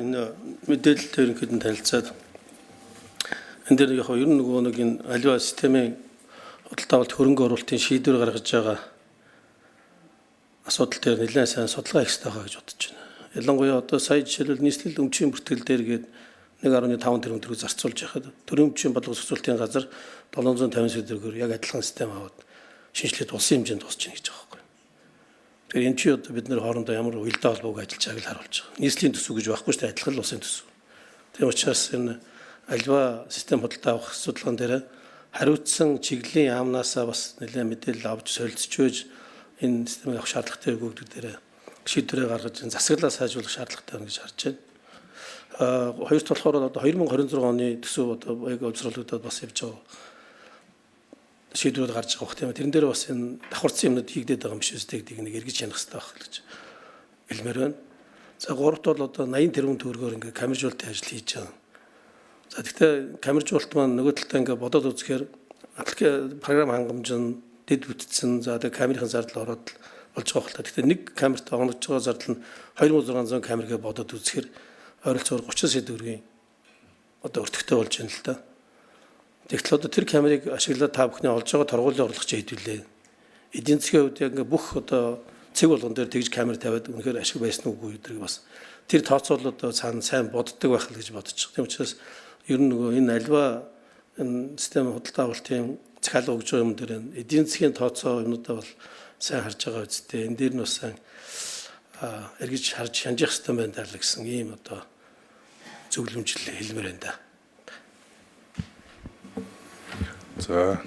Энэ мэдээлэлтэй ерөнхийд нь танилцаад энэ дээр яг ер нь нөгөө нэг энэ аливаа системийн худалдаа авалт, хөрөнгө оруулалтын шийдвэр гаргаж байгаа асуудал дээр нэлээд сайн судалгаа хийх хэрэгтэй байгаа гэж бодож байна. Ялангуяа одоо сая жишээлбэл нийслэл өмчийн бүртгэл дээр гээд 1.5 тэрбум төгрөг зарцуулж байхад төрийн өмчийн бодлого зохицуултын газар 750 сая төгрөгөөр яг адилхан систем аваад шинэчлээд улсын хэмжээнд дуусч байна гэж байгаа байхгүй. Тэгэхээр энэ чи одоо бид нэр хоорондоо ямар уялдаа холбоог ажиллаж байгааг л харуулж байгаа. Нийслэлийн төсөв гэж байхгүй шүү дээ, адилхан л улсын төсөв. Тийм учраас энэ альва систем худалдаа авах судалгаан дээр хариуцсан чиглэлийн яамнаасаа бас нэлээд мэдээлэл авч солилцож байж энэ системийг авах шаардлагатай гэдэг дээр шийдвэрээ гаргаж энэ засаглалаа сайжруулах шаардлагатай байна гэж харж байна. Хоёрт болохоор одоо 2026 оны төсөв одоо яг улсруулагдаад бас явж байгаа шийдвэрүүд гарч байгаа бох тийм ээ. Тэрэн дээр бас энэ давхарцсан юмнууд хийгдээд байгаа юм биш үстэй гэдгийг нэг эргэж хянах хэрэгтэй байх гэж хэлмээр байна. За, гуравт бол одоо 80 тэрбум төгрөгөөр ингээ камержуулалтын ажил хийж байгаа. За, тэгтээ камержуулалт маань нөгөө талдаа ингээ бодоод үзэхээр програм хангамж нь дэд бүтцэн, за тэгээ камерын зардал ороод болж байгаа хэл та. Тэгтээ нэг камерт онгоноглож байгаа зардал нь 2600 камер гэж бодоод үзэхээр ойролцоогоор 30 сая төгрөгийн одоо өртөгтэй болж байна л да. Тэгтэл одоо тэр камерыг ашиглаад та бүхний олж байгаа торгуулийн орлого чи хэдвүлээ. Эдийн засгийн хувьд яг ингээ бүх одоо цэг болгон дээр тэгж камер тавиад үнэхээр ашиг байсан уугүй гэдгийг бас тэр тооцоолол одоо цаана сайн боддог байх л гэж бодож байгаа. Тийм учраас ер нь нөгөө энэ альва энэ систем худалдаа авалтын захиалга өгж байгаа юм дээр эдийн засгийн тооцоо юмнуудаа бол сайн харж байгаа үсттэй. Энэ дээр нь бас сайн эргэж харж хянжих хэрэгтэй байна даа л гэсэн ийм одоо зөвлөмжл хэлмээр байна да. За,